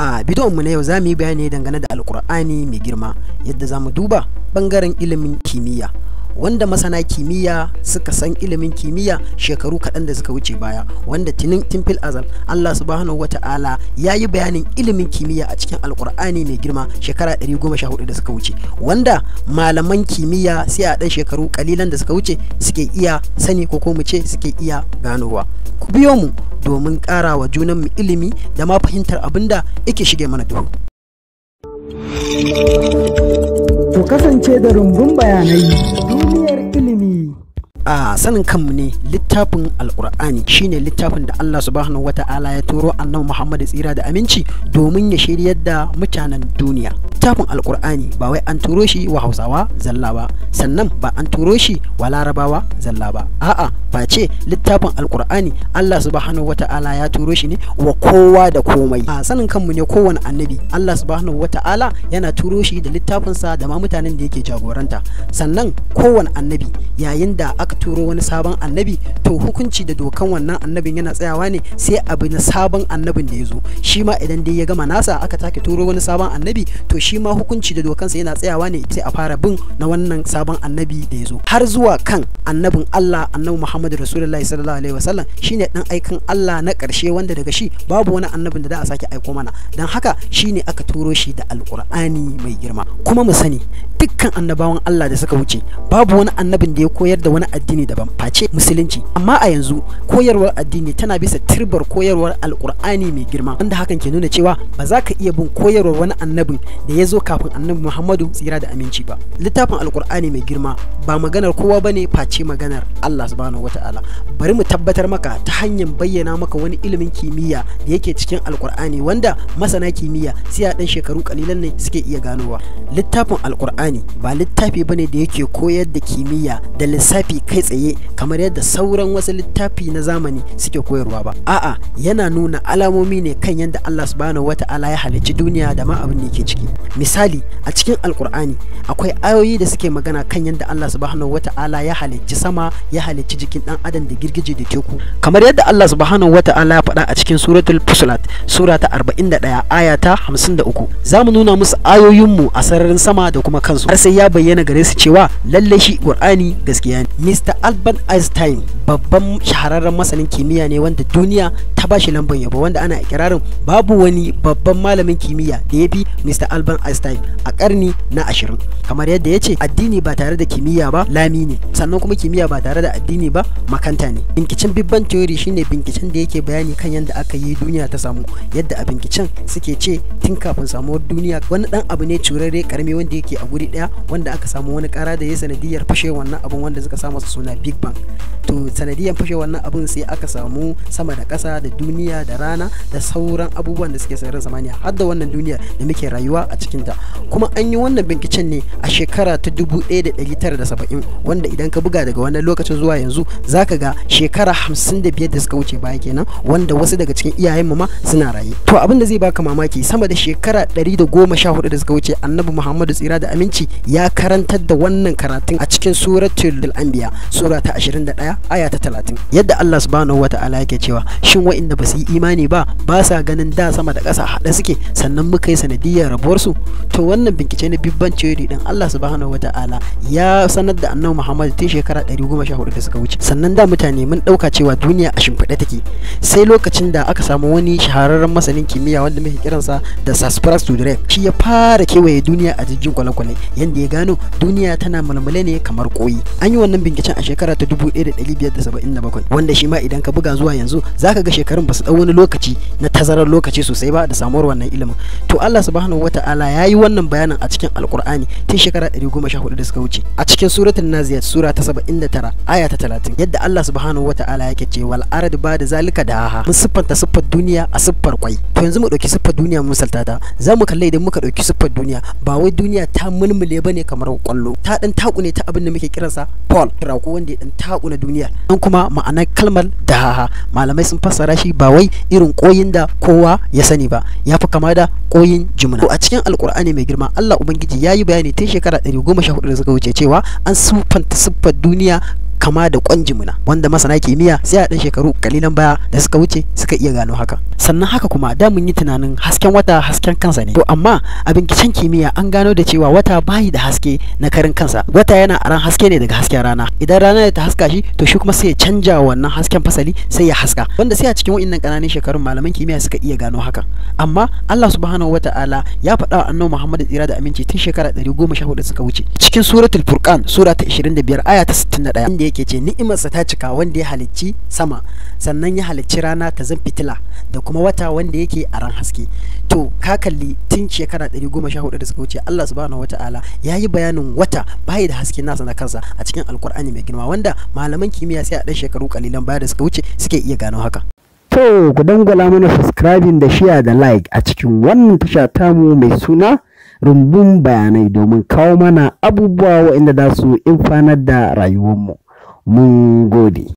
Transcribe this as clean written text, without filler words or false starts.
A bidiyon mu na yau za mu yi bayani dangane da Alkur'ani mai girma, yadda za mu duba bangaren ilimin kimiyya, wanda masana kimiyya suka san ilimin kimiyya shekaru kaɗan da suka wuce baya, wanda tinin fil azal Allah subhanahu wata'ala ya yi bayanin ilimin kimiyya a cikin Alkur'ani mai girma shekara 114 da suka wuce, wanda malaman kimiyya sai a ɗan shekaru kalilan da suka wuce suke iya sani ko mu ce suke iya ganowa. Ku biyo mu domin ƙara wa junanmu ilimi da ma fahimtar abin da yake shige mana duhu. Ku kasance da rumbun bayanai duniyar ilimi. A sanin kanmu ne, littafin Alkur'ani shine littafin da Allah subhanahu wata'ala ya turo Annabi Muhammad tsira da aminci domin ya shiryar da mutanen duniya. Littafin Alkur'ani ba wai an turo shi wa Hausawa zalla ba, sannan ba an turo shi wa Larabawa zalla ba. A'a, face littafin Alkur'ani Allah subhanahu wata'ala ya turo shi ne wa kowa da komai. A sanin kanmu ne, kowane annabi Allah subhanahu wata'ala yana turo shi da littafinsa da ma mutanen da yake jagoranta. Sannan kowane annabi, yayin da aka turo wani sabon annabi, to hukunci da dokan wannan annabin yana tsayawa ne, sai abu na sabon annabin da ya zo. Shi ma idan dai ya gama nasa, aka take turo wani sabon annabi, to shi ma hukunci da dokansa yana tsayawa ne, sai a fara bin na wannan sabon annabi da ya zo, har zuwa kan annabin Allah, Annabi Muhammadu Rasulullahi sallallahu alaihi wasallam. Shine dan aikan Allah na ƙarshe, wanda daga shi babu wani annabin da za a sake aiko mana. Dan haka shine aka turo shi da Alkur'ani mai girma. Kuma mu sani, dukkan annabawan Allah da suka wuce, babu wani annabin da ya koyar da wani addini daban face Musulunci. Amma a yanzu koyarwar addini tana bisa turbar koyarwar Alkur'ani mai girma, wanda hakan ke nuna cewa ba za ka iya bin koyarwar wani annabin da ya zo kafin Annabi Muhammadu tsira da aminci ba. Littafin Alkur'ani mai girma ba maganar kowa bane face maganar Allah subhanahu wataala. Bari mu tabbatar maka ta hanyar bayyana maka wani ilimin kimiyya da yake cikin Alkur'ani, wanda masana kimiyya sai a dan shekaru kalilan ne suke iya ganowa. Littafin Alkur'ani ba littafi bane da yake koyar da kimiyya da lissafi kai tsaye kamar yadda sauran wasu littafi na zamani suke koyarwa ba. A'a, yana nuna alamomi ne kan yadda Allah subhanahu wata'ala ya halicci duniya da ma abin da yake ciki. Misali, a cikin Alkur'ani akwai ayoyi da suke magana kan yadda Allah subhanahu wata'ala ya halicci sama, ya halicci jikin dan adam da girgije da teku, kamar yadda Allah subhanahu wata'ala ya faɗa a cikin Suratul Fusilat, sura ta 41, aya ta 53: "Za mu nuna musu ayoyinmu a sararin sama da kuma kansu, har sai ya bayyana gare su cewa lalle shi Qur'ani gaskiya ne." Mr. Albert Einstein babban shahararren masanin kimiyya ne wanda duniya ta bashi lambar yabo, wanda ana ikirarin babu wani babban malamin kimiyya da ya fi Mr. Albert Einstein a karni na 20. Kamar yadda ya ce, addini ba tare da kimiyya ba lami ne, sannan kuma kimiyya ba tare da addini ba makanta ne. Binkicen Big Bang Theory shine binkicen da yake bayani kan yadda aka yi duniya ta samu, yadda a binkicen suke ce tun kafin samuwar duniya wani dan abu ne curarre karami wanda yake a guri daya, wanda aka samu wani kara da ya sanadiyar fashe wannan abun, wanda suka sa masa suna Big Bang. To, sanadiyar fashe wannan abun sai aka samu sama da ƙasa da duniya da rana da sauran abubuwan da suke sararin samaniya, har da wannan duniya da muke rayuwa a cikinta. Kuma an yi wannan binciken ne a shekara ta 1970, wanda idan ka buga daga wannan lokacin zuwa yanzu zaka ga shekara 55 da suka wuce baya kenan, wanda wasu daga cikin iyayenmu ma suna raye. To, abin da zai baka mamaki, sama da shekara 114 da suka wuce, Annabi Muhammadu tsira da aminci ya karantar da wannan karatun a cikin Suratul Anbiya, sura ta 21, aya ta 30, yadda Allah subhanahu wata'ala yake cewa: "Shin wa'inda ba su yi imani ba ba sa ganin da sama da ƙasa haɗe suke, sannan muka yi sanadiyar rabuwarsu?" To, wannan bincike na Big Bang Theory din, Allah subhanahu wata'ala ya sanar da Annabi Muhammad tun shekara 114 da suka wuce. Sannan da mutane mun ɗauka cewa duniya a shimfiɗe take, sai lokacin da aka samu wani shahararren masanin kimiyya wanda muke kiransa da Sasprats Tudorek, shi ya fara kewaye duniya a jirgin kwale-kwale, yanda ya gano duniya tana mulmule ne kamar koyi. An yi wannan binciken a shekara ta 1577, wanda shi ma idan ka buga zuwa yanzu zaka ga shekarun ba su dau wani lokaci na tazarar lokaci sosai ba da samuwar wannan ilimin. To, Allah subhanahu wata'ala ya yi wannan bayanin a cikin Alkur'ani tun shekara 114 da suka wuce, a cikin Suratul Naziyat, sura ta 79, aya ta 30, yadda Allah subhanahu wata'ala yake ce: "Wal ard ba da zalika daha." Mun siffanta siffar duniya a siffar kwai. To, yanzu mu dauki siffar duniya mu misalta ta, za mu kalle idan muka dauki siffar duniya, ba wai duniya ta mulmule bane kamar kwallo, ta dan takune ta abin da muke kiransa pole rako, wanda ya dan takuna duniya. Dan kuma ma'anar kalmar dahaha, malamai sun fassara shi ba wai irin koyin da kowa ya sani ba, ya fi kama da koyin jumla. A cikin Alkur'ani mai girma, Allah ubangiji ya yi bayani tun shekara 114 da suka wuce cewa an siffanta siffar duniya kama da kwan jimina, wanda masana kimiyya sai a ɗan shekaru kalilan baya da suka wuce suka iya gano haka. Sannan haka kuma da mun yi tunanin hasken wata hasken kansa ne, to amma a binciken kimiyya an gano da cewa wata bayi da haske na karin kansa. Wata yana aran haske ne daga hasken rana. Idan rana ta haska shi, to shi kuma sai ya canja wannan hasken fasali sai ya haska, wanda sai a cikin wa'innan ƙananan shekarun malaman kimiyya suka iya gano haka. Amma Allah subhanahu wata'ala ya faɗa wa annabi Muhammad tsira da aminci tun shekara 114 suka wuce cikin suratul Furqan, sura ta 25, aya ta 61, inda yake ce ni'imarsa ta cika, wanda ya halicci sama, sannan ya halicci rana ta zan fitila, da kuma wata wanda yake a ran haske. To ka kalli, tun shekara 114 da suka wuce Allah subhanahu wata'ala ya yi bayanin wata bayi da haske nasa na kansa a cikin Alkur'ani mai girma, wanda malaman kimiyya sai a ɗan shekaru kalilan baya da suka wuce suke iya gano haka. To, ku dangwala mana subscribing da share da like a cikin wannan tasha tamu mai suna Rumbun Bayanai, domin kawo mana abubuwa waɗanda za su amfanar da rayuwarmu. Mun gode.